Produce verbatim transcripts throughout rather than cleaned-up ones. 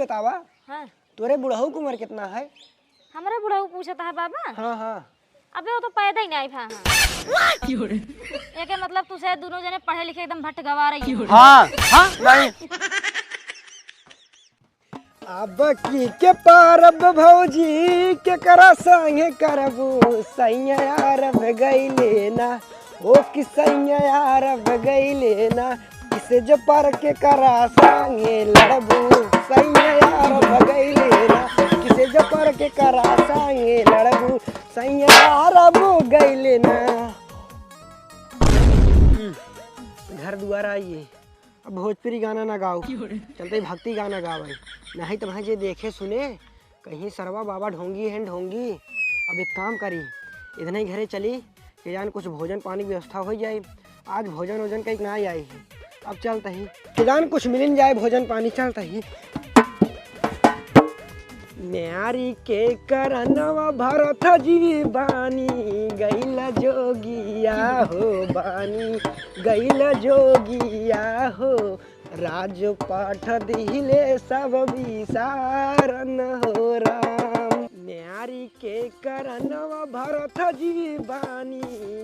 बतावा, हाँ। तोरे बुढ़ऊ के उम्र कितना है? हमरे बुढ़ऊ पूछत है बाबा? हाँ, हाँ। अबे वो तो पैदा ही नहीं भा है। एके मतलब तू से दोनों जने पढ़े लिखे एकदम भट गवा रही हो। हाँ, हाँ, नहीं। अब की के परब भौजी केकरा संगे करबू, सैया अरब गइले ना, ओ कि सैया अरब गइले ना, किसे जो पर केकरा संगे लड़बू, सैया अरब गइले ना, किसे जो पर केकरा संगे लड़बू, सैया अरब गइले ना। हम्म, घर दुआर आइए। अब भोजपुरी गाना ना गाओ, चलते ही भक्ति गाना गावे। नहीं तो भाई जे देखे सुने, कहीं सरवा बाबा ढोंगी हैं ढोंगी। अब एक काम करी, इतने ही घरे चली, कि जान कुछ भोजन पानी की व्यवस्था हो जाए। आज भोजन वोजन कहीं ना आई है। अब चलते ही, कि जान कुछ मिलिन जाए भोजन पानी, चलते ही। न्यारी के करनवा भरत जी बानी, गइला जोगिया हो बानी, गइला जोगिया हो, राज पाठ दिहिले सब बिसारन हो राम। न्यारी के करनवा भरत जी बानी,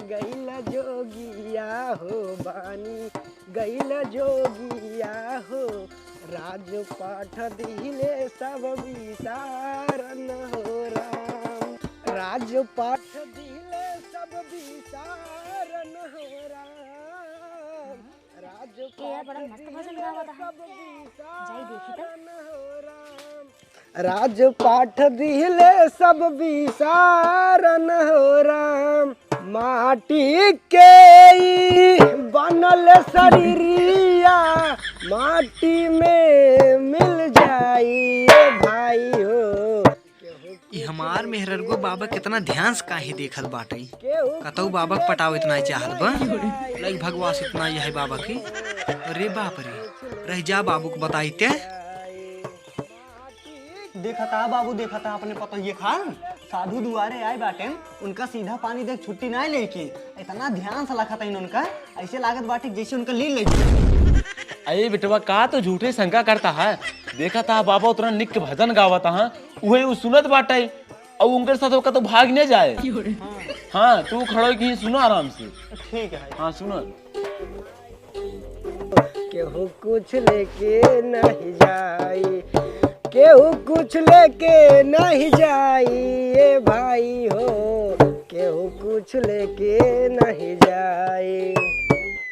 गइला जोगिया हो बानी, गइला जोगिया हो, राज पाठ दिहिले सब बिसारन हो राम। राज पाठ दिहिले सब बिसारन हो राम। राज ए यार, बड़ा मस्त भजन गावत है। जाई देखी त। राज पाठ दिहिले सब बिसारन हो राम। माटी के ई बनल शरीरिया, माटी में मिल जाई ए भाई हो। ई हमार मेहररुआ बाबा कितना ध्यान से काहे देखत बाटइ। कतौ बाबा के पटावे इतना चाहत बा। लग भगवास इतना यह है बाबा की। अरे बाप रे, रह जा बाबू को बताइते। देखता बाबू, देखता अपने पतोहिए खान, साधु दुआरे आए बाटेन, उनका सीधा पानी देख छुट्टी ना लेके। इतना ध्यान से लखत है उनका, ऐसे लागत बाटे जैसे उनका लीन लेके। अरे बेटवा, का तो झूठे शंका करता है। देखता बाबा उतना निक भजन गावता है, उहे उ सुनत बाटे, और उनके साथ ओका तो भाग न जाए। हाँ, तू खड़ो की सुनो आराम से। ठीक है। हाँ, सुनो। केहू कुछ लेके नहीं जाई, केहू कुछ लेके नहीं जाई, ए भाई हो, केहू कुछ लेके नहीं जाई।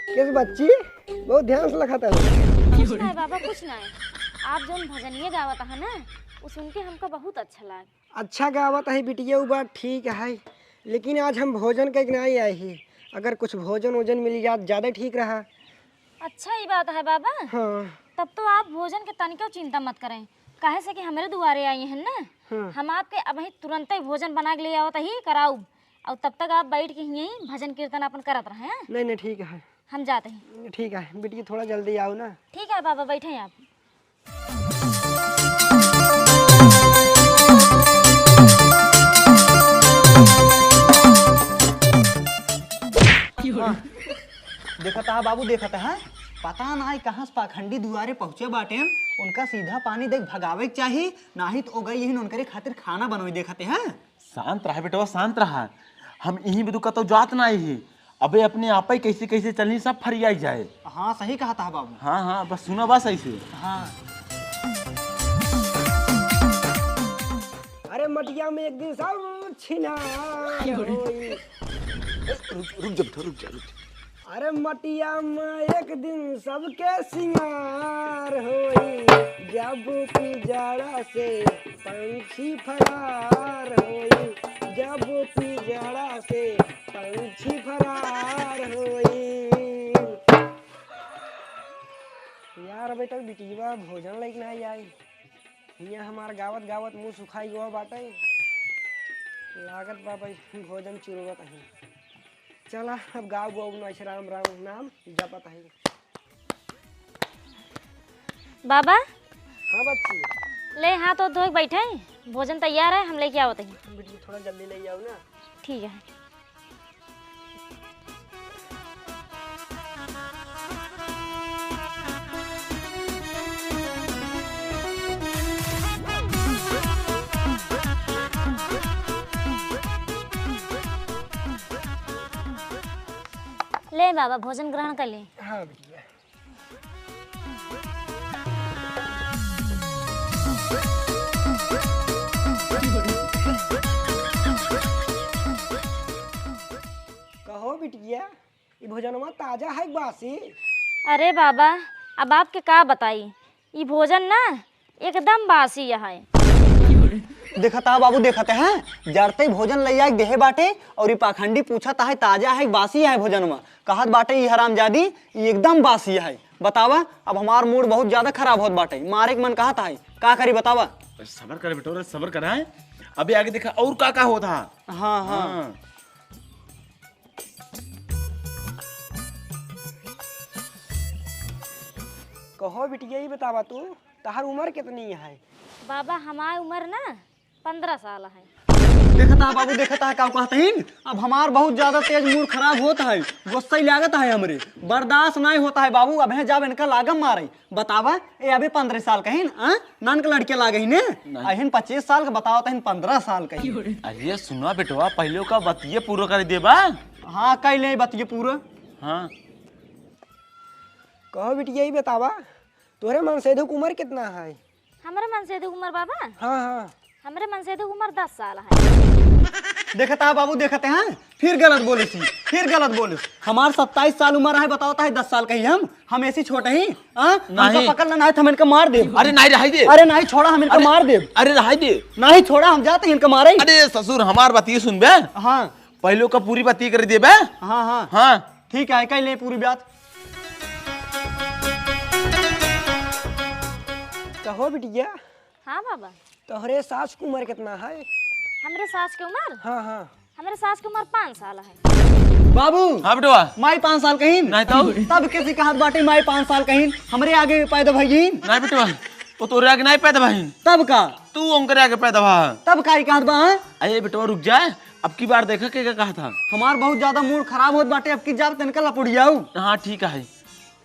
किस बच्ची, बहुत ध्यान से लखत है। कुछ ना है बाबा, कुछ ना है। आप जौन भजनिया गावत है ना, वो सुन के हमका बहुत अच्छा लाग। अच्छा गावत है बिटिया, उ बात ठीक है, लेकिन आज हम भोजन कइके नाहीं आए ही। अगर कुछ भोजन वोजन मिल जात, ज्यादा ठीक रहा। अच्छा, ई बात है बाबा। हाँ। तब तो आप भोजन के तनिको चिंता मत करें, काहे से कि हमरे दुआरे आई हैं ना। हाँ। हम आपके अबहीं तुरंते भोजन बना के ले आवत ही, कराउब। और तब तक आप बैठ के यहीं भजन कीर्तन अपन करत रहें। नहीं, नहीं, ठीक है। हम जाते हैं। ठीक है बिटिया, थोड़ा जल्दी आओ ना। ठीक है बाबा, बैठे हैं आप। देखत हा बाबू, देखत हा, पता नाहीं कहाँ से पाखंडी दुआरे पहुँचे बाटेन। उनका सीधा पानी देख भगावे के चाही, नाहीं तो ओ गई यही उनकरे खातिर खाना बनोई। देखत हा। शांत रहा बेटवा, शांत रहा। हम इहीं बिदु कतौ जात नाहीं ही। अबे अपने आपै कैसे कैसे चलनी सब फरियाई जाए। हाँ, सही कहत हा बाबू। हाँ, हाँ, बस सुना बस ऐसे। हाँ। अरे मटिया में एक दिन सब छिनार होई। रुक, रुक जा बेटा, रुक जा, रुक जा। अरे मटिया में एक दिन सबके सिंगार होई, जब पिजड़ा से पंछी फरार होई, जब पिजड़ा से पंछी फरार होई। यार, अबे तक बिटिया भोजन लइके नाहीं आई। हियाँ हमार गावत गावत मुँह सुखाई गवा बाटे। लागत बा भाई भोजन चुरवत अही। चला अब गाव गाव नाच राम राम नाम जपत अही। बाबा। हाँ बच्ची। ले हाथ धोए के बैठे, भोजन तैयार है, हम लेके आवत ही। बिटिया थोड़ा जल्दी ले आओ ना। ठीक है। ले बाबा, भोजन ग्रहण कर ले। हाँ बिटिया। कहो बिटिया, ई भोजनवा ताजा है कि बासी? अरे बाबा, अब आपके का बताई, ई भोजन ना एकदम बासी है। देखत हा बाबू, देखत है, जरतई भोजन लइया के देहे बाटे और ई पाखंडी पूछत है ताजा है कि बासी है भोजनवा। कहत बाटे ई हरामजादी, ई एकदम बासी है। बतावा, अब हमार मूड बहुत ज्यादा खराब होत बाटे, मारे के मन कहत है, का करी बतावा? सबर करे बेटो, सबर करा है। अबे आगे देखा और का का होत हा। हाँ, हाँ। हाँ। कहो बिटिया, ई बतावा तू, तहार उमर कितनी है? बाबा, हमार उमर ना पन्द्रह साल है। देखत हा बाबू, देखत हा का कहत हिन? अब हमार बहुत ज्यादा तेज मूड खराब होत है, गुस्सा ही लागत है हमरे, बर्दाश्त नहीं होता है बाबू। अब है जब इनका लागम मारे, बतावा, ए अबे पन्द्रह साल कहिन, आ? नान के लड़के लागे ही ने? नहीं। अहिन पच्चीस साल के, बतावा तहिन पन्द्रह साल कहिन। अरे सुना बेटवा, पहले का बतिये पूरा कर देबा। हाँ, कई ले बतिये पूरा। हाँ। कहो बिटिया, ई बतावा, तोहरे मनसेधु के उमर कितना है? हमरे मनसेधु के उमर बाबा? हाँ, हाँ। हमरे मनसेधु के उमर दस साल है। देखत हा बाबू, देखत है, हाँ? फिर गलत बोले सी, फिर गलत बोले। हमार सत्ताईस साल उमर है, बताओ ताहे दस साल कही हम, हम ऐसी छोटे ही, हाँ? हमका नहीं। पकड़ लेना है तो हम इनका मार देब। अरे नहीं, रहाई दे। अरे नहीं, छोड़ा, हम इनका अरे, मार देब। अरे रहाई दे। नहीं, छोड़ा, हम जाते हैं इनका मारे। अरे ससुर, हमार बतिये सुनबे। हाँ। पहले का पूरी बतिये कर देबे। हाँ, हाँ। हाँ। ठीक है, कह ले पूरी बात। कहो बिटिया। हाँ बाबा। तोहरे सास के उमर कितना है? हमरे सास के उमर? हाँ, हाँ। हमरे सास के उमर पाँच साल है। बाबू। हाँ बेटवा। माई पाँच साल कहिन? नहीं तो। तब कैसे कहत बाटे माई पाँच साल कहिन? हमरे आगे पैदा भइहिन? नहीं बेटवा, वो तोरे आगे नहीं पैदा भइहिन। तब का? तू उनकरे आगे पैदा भा। तब का ही कहत बा, हाँ? अरे बेटवा रुक जा, अब की बार देखा के का कहत हा। हमार बहुत ज्यादा मूड खराब होत बाटे, अब की जाब तनिका लपुड़ियाऊ। हाँ ठीक है।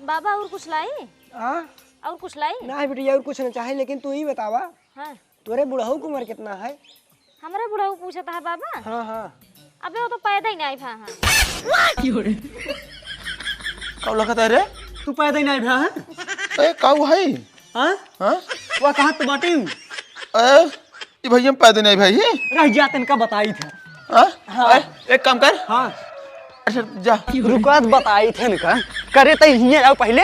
बाबा और कुछ लाई? हाँ? और कुछ लाई? नहीं बिटिया, और कुछ ना चाहे, लेकिन तू ही बतावा। हाँ। तोरे बुढ़ऊ के उमर कितना है? हमरे बुढ़ऊ पूछत है बाबा? हाँ, हाँ। अबे वो तो पैदा ही नहीं भा है। का लगत है रे? तू पैदा ही नहीं भा है? ए, काऊ है? हाँ? हाँ? वो कहाँ तो बाटी हूँ? ए, ई भैया हम पैदा नहीं भाई। रह जा, तनका बताई था। हाँ? हाँ। ए, एक काम कर। हाँ। अच्छा, जा। रुका, बताई थे इनका। करे तो यहीं आओ पहले।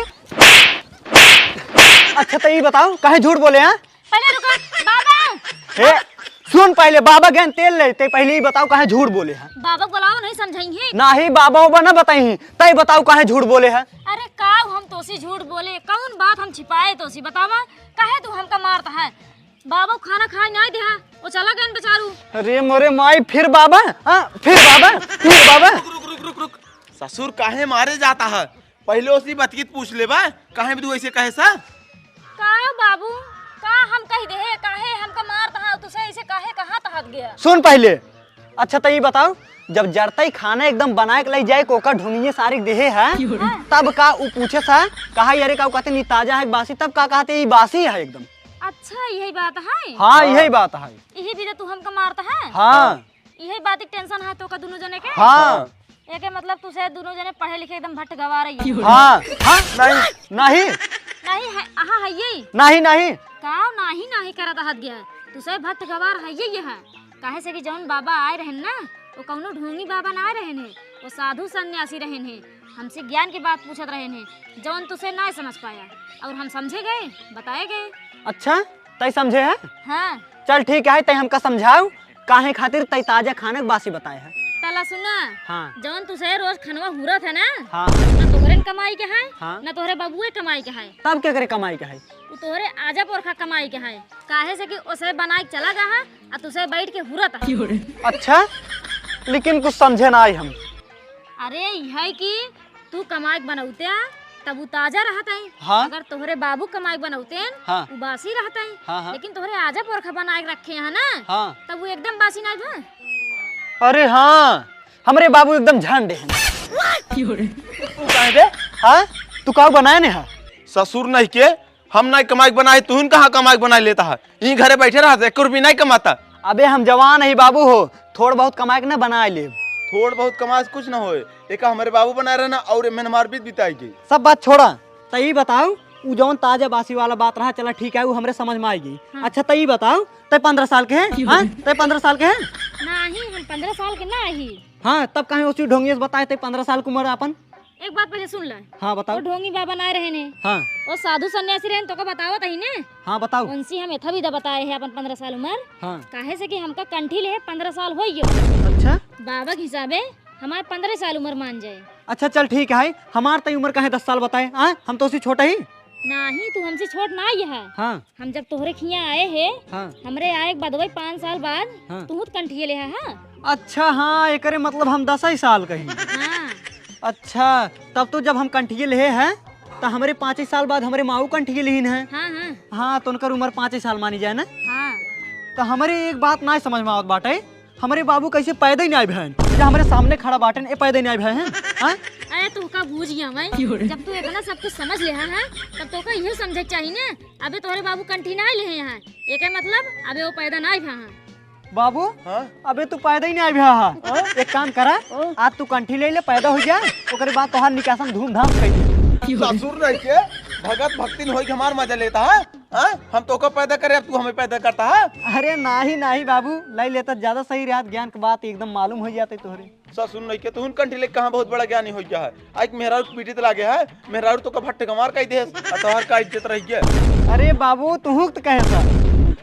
अच्छा, तो ये बताओ, काहे झूठ बोले हैं? पहले रुका, बाबा। ए, सुन पहले, बाबा गैन तेल लेते, पहले ही बताओ, काहे झूठ बोले हैं? बाबा बुलाओ, नहीं समझाई है। नहीं, बाबा बाबा ना बताई, तय बताओ, काहे झूठ बोले हैं? अरे, का हम तोसी झूठ बोले? कौन बात हम छिपाए तोसी? बतावा, काहे तू हमका मारता है? बाबा खाना खाए नहीं दिया, वो चला गए बेचारू। अरे मोरे माई, फिर बाबा? हाँ, फिर बाबा? फिर बाबा? रुक, रुक, रुक, रुक, रुक। ससुर काहे मारे जाता है? पहले उसकी बतकीत पूछ लेबा, काहे भी तू ऐसे कहे सा? का बाबू, का हम कह दे, काहे हमका मारता है, तुसे ऐसे काहे कहा तहत गया? सुन पहले, अच्छा तो ये बताओ, जब जरतई खाना एकदम बनाए के लई जाए, कोका ढुंगिए सारी देहे है, हाँ। तब का उ पूछे सा, कहा, "अरे का कहते नहीं ताजा है कि बासी?" तब का कहते, "ये बासी है एकदम।" अच्छा, यही बात है? हाँ, हाँ। यही बात है। यही भी तो तू हमका मारता है? हाँ। यही बात की टेंशन है तो का दोनों जने के? हाँ। एके मतलब तुसे दोनों जने पढ़े लिखे एकदम भट्ट गवा रही है। हाँ, हाँ, नहीं, नहीं। नहीं है, हाँ है यही। नहीं, नहीं। का नहीं, नहीं करत हत गया? तुसे भट्ट गवार है ये, ये है। काहे से कि जौन बाबा आए रहन ना, वो कौनो ढोंगी बाबा ना आए रहन है, वो साधु सन्यासी रहन है। हमसे ज्ञान की बात पूछत रहन है, जौन तुसे ना समझ पाया और हम समझे गए, बताए गए। अच्छा, तय समझे है? हाँ। चल ठीक है, तय हमका समझाओ, काहे खातिर तय ताजा खाना के बासी बताए है? तला सुना, हाँ। जौन तुसे रोज खनवा हुरत है ना, हाँ। ना तोहरे कमाई के है, हाँ। ना तोहरे बबुए कमाई के है। तब के करे कमाई के है? उ तोहरे आजा पोरखा कमाई के है, काहे से कि ओसे बनाई के चला गा है, आ तुसे बैठ के हुरत है। अच्छा, लेकिन कुछ समझे ना आई हम। अरे, यह है कि तू कमाई के बनौते आ, तब उ ताजा रहत है। हाँ। अगर तोहरे बाबू कमाई के बनौते हैं, हाँ। उ बासी रहत है। हाँ, हाँ। लेकिन तोहरे आजा पोरखा बनाए के रखे हैं ना, हाँ। तब उ एकदम बासी नहीं भा। अरे हाँ, हमरे बाबू एकदम झंडे हैं। तू काहे बे? हाँ? तू काऊ बनाए ने हा? ससुर नहीं के, हम नहीं कमाई के बनाए, तू ही कहाँ कमाई के बनाए लेता है? यहीं घरे बैठे रहता, एक रुपये नहीं कमाता। अबे हम जवान ही बाबू हो, थोड़ बहुत कमाई के ना बनाए ले। थोड़ बहुत कमाए से कुछ न होए, एका हमरे बाबू बनाए रहना और एमन हमार बीत बिताई गई। सब बात छोड़ा, त ई बताओ, उ जौन ताजा बासी वाला बात रहा, चला ठीक है, उ हमरे समझ में आई गई। हाँ। अच्छा, त ई बताओ, तै पन्द्रह साल के है? हाँ? तै पन्द्रह साल के है? नाही, हम पन्द्रह साल के नाही। हाँ, तब काहे उसी ढोंगिया से बताए तै पन्द्रह साल की उम्र आपन? एक बात पहले सुन ले। हाँ, बताओ। वो ढोंगी बाबा ना रहे ने। हाँ। वो साधु सन्यासी रहे ने, तोका बतावत ही ने। हाँ, बताओ। उनसे हम एथा विधा बताए हैं अपन पन्द्रह साल उम्र। हाँ। काहे से कि हमका कंठी ले पन्द्रह साल हो गयो। अच्छा। बाबा के हिसाबे हमार पन्द्रह साल उम्र मान जाए। अच्छा, चल ठीक है, हमार तई उम्र काहे दस साल बताए? हाँ, हम तो उसी छोटा ही। नाही, तू हमसे छोट ना ही है। हाँ। हम जब तोहरे खिया आए हैं, हाँ। हमरे आए के बाद वही पाँच साल बाद हाँ। तू तो कंठिए ले है, हाँ। अच्छा, हाँ, एकरे मतलब हम दस ही साल के ही। हाँ। अच्छा, तब तो जब हम कंठिए ले हैं, तो हमरे पाँच ही साल बाद हमरे माऊ कंठिए लेहिन है। हाँ, हाँ। हाँ, तो उनकर उम्र पाँच ही साल मानी जाए ना। हाँ। तो हमरे एक बात ना समझ में आवत बाटे, हमरे बाबू कैसे पैदा ही नाई भयन, या हमरे सामने खड़ा बाटेन, ए पैदा ही नाई भयन, हाँ? अरे तू का बूझ गया मैं, जब तू इतना सब कुछ समझ ले है, तब तो का इहो समझे के चाहिए ना। अबे तोहरे बाबू कंठी नाई ले हैं यहाँ, एके मतलब अबे वो पैदा नाई भा हैं। बाबू, हाँ? अबे तू पैदा ही नाई भा है। हाँ? एक काम करा, हाँ? आज तू कंठी ले ले, पैदा हो जा, ओकरे बाद तोहार निकासन धूमधाम से कर दे। ससुर नहीं के भगत भक्तिन होई के हमार मजा लेता है। हाँ? हम तोका पैदा करे, अब तू हमें पैदा करता है? अरे नाही, नाही बाबू, लाई लेता ज्यादा सही रहत, ज्ञान के बात एकदम मालूम हो जाते तोहरे। ससुर नहीं के, तुहुन कंठी लेके कहाँ बहुत बड़ा ज्ञानी हो गया है। आज मेहरारू के पीटी त लागे है, मेहरारू तोका भट्टे गंवार कह दे, और तोहर का इज्जत रह गया। अरे बाबू, तुहू तो कहे सा।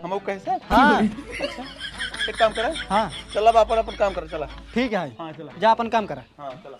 हम कहे सा? हाँ। अच्छा, एक काम करे। हाँ। चला, अब अपन, अपन काम करे, चला। ठीक है। हाँ, चला। जा अपन काम करा। हाँ, चला।